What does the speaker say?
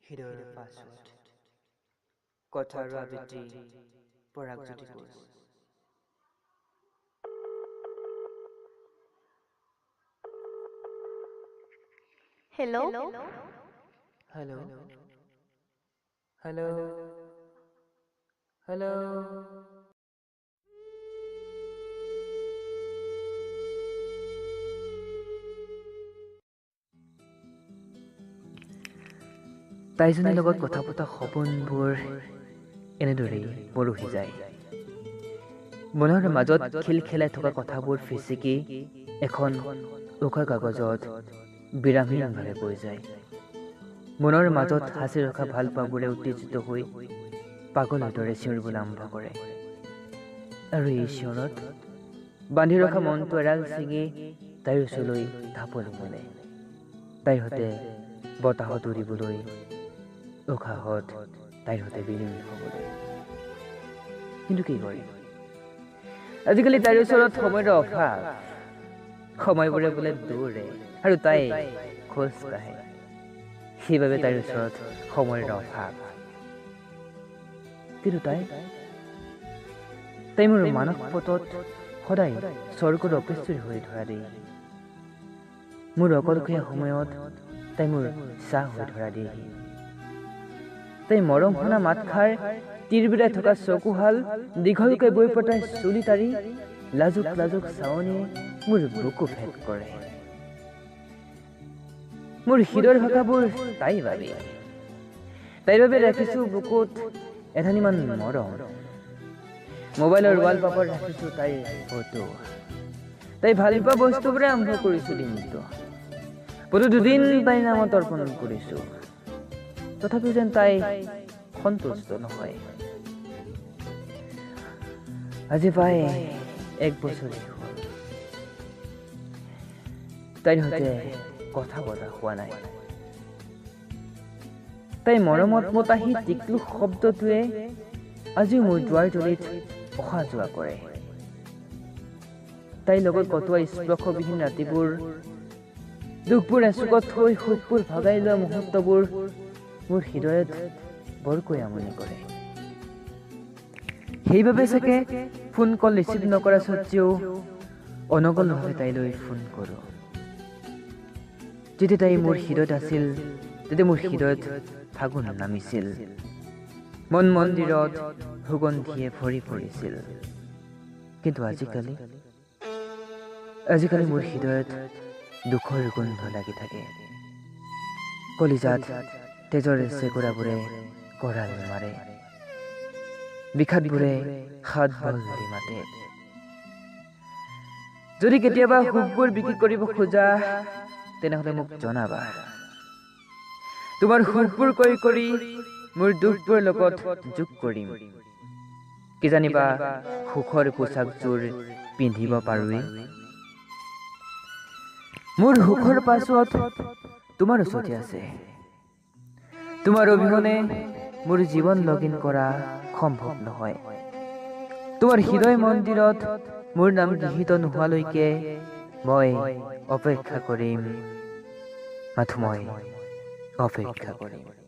হৃদয়ৰ পাছত কথা আৰু আবৃত্তি Paragjyoti Koch. Hello, hello, hello, hello. তাইজনীৰ লগত কথা পতা সপোনবোৰ এনেদৰেই মৰহি যায়। মনৰ মাজত খিল খেলাই থকা কথাবোৰ ফিচিকি এখন উকা কাগজত বিৰামহীনভাৱে বৈ যায়। মনৰ মাজত সাঁচি ৰখা ভালপোৱাবোৰে উত্তেজিত হৈ পাগলৰ দৰে চিঞৰিবলৈ আৰম্ভ কৰে আৰু এই চিঞৰত বান্ধি ৰখা মনটো এৰাল ছিঙি তাইৰ ওচৰলৈ ঢাপলি মেলে। তাইৰ সৈতে বতাহত উৰিবলৈ, উশাহত তাইৰ সৈতে বিলীন হ'বলৈ। কিন্তু কি কৰিম, আজিকালি তাইৰ ওচৰত সময়ৰ অভাৱ। সময়বোৰে বোলে দৌৰে আৰু তাই খোজ কাঢ়ে, সেইবাবে তাইৰ ওচৰত সময়ৰ অভাৱ। কিন্তু তাই তাই মোৰ মানস পথত সদায় স্বৰ্গৰ অপেশ্বৰী হৈ ধৰা দিয়েহি। মোৰ অকলশৰীয়া সময়ত তাই মোৰ চাহ হৈ ধৰা দিয়েহি। তাই মৰম সনা মাতষাৰ, তিৰবিৰাই থকা চকুহাল, দীঘলকৈ বৈ পতাই চুলি তাৰি, লাজুক লাজুক চাৱনিয়ে মোৰ বুকু ভেদ কৰে। মোৰ হৃদয়ৰ ভাষাবোৰ তাইৰ বাবে, তাইৰ বাবে ৰাখিছোঁ বুকুত এধানিমান মৰম। মোবাইলৰ ৱালপেপাৰ ৰাখিছোঁ তাইৰ ফটো। তাই ভাল পোৱা বস্তুবোৰে আৰম্ভ কৰিছোঁ দিনটো। প্ৰতি দুদিন তাইৰ নামত অৰ্পণ কৰিছোঁ, তথাপিও যেন তাই সন্তুষ্ট নহয়। আজি প্ৰায় এক বছৰেই হ'ল তাইৰ সৈতে কথা পতা হোৱা নাই। তাই মৰমত মতা সেই টিকলু শব্দটোৱে আজিও মোৰ দুৱাৰ তলিত অহা যোৱা কৰে। তাইৰ লগত কটোৱা স্পৰ্শবিহীন ৰাতিবোৰ, দুখবোৰ এচুকত থৈ সুখবোৰ ভগাই লোৱা মুহূৰ্তবোৰ মোৰ হৃদয়ত বৰকৈ আমনি কৰে। সেইবাবে চাগে ফোন কল ৰিচিভ নকৰা স্বত্তেও অনগলভাৱে তাইলৈ ফোন কৰোঁ। যেতিয়া তাই মোৰ হৃদয়ত আছিল, তেতিয়া মোৰ হৃদয়ত ফাগুন নামিছিল, মন মন্দিৰত সুগন্ধিয়ে ভৰি পৰিছিল। কিন্তু আজিকালি আজিকালি মোৰ হৃদয়ত দুখৰ গোন্ধ লাগি থাকে। কলিজাত তেজৰ চেকুৰাবোৰে কৰাল মাৰে, বিষাদবোৰে হাত বল দি মাতে। যদি কেতিয়াবা সুখবোৰ বিক্ৰী কৰিব খোজা, তেনেহ'লে মোক জনাবা। তোমাৰ সুখবোৰ কৰি কৰি মোৰ দুখবোৰ লগত যোগ কৰিম, কিজানিবা সুখৰ পোচাকযোৰ পিন্ধিব পাৰোঁৱেই। মোৰ সুখৰ পাছত তোমাৰ ওচৰতে আছে। তোমাৰ অবিহনে মোৰ জীৱন লগিন কৰা সম্ভৱ নহয়। তোমাৰ হৃদয় মন্দিৰত মোৰ নাম গৃহীত নোহোৱালৈকে মই অপেক্ষা কৰিম, মাথো মই অপেক্ষা কৰিম।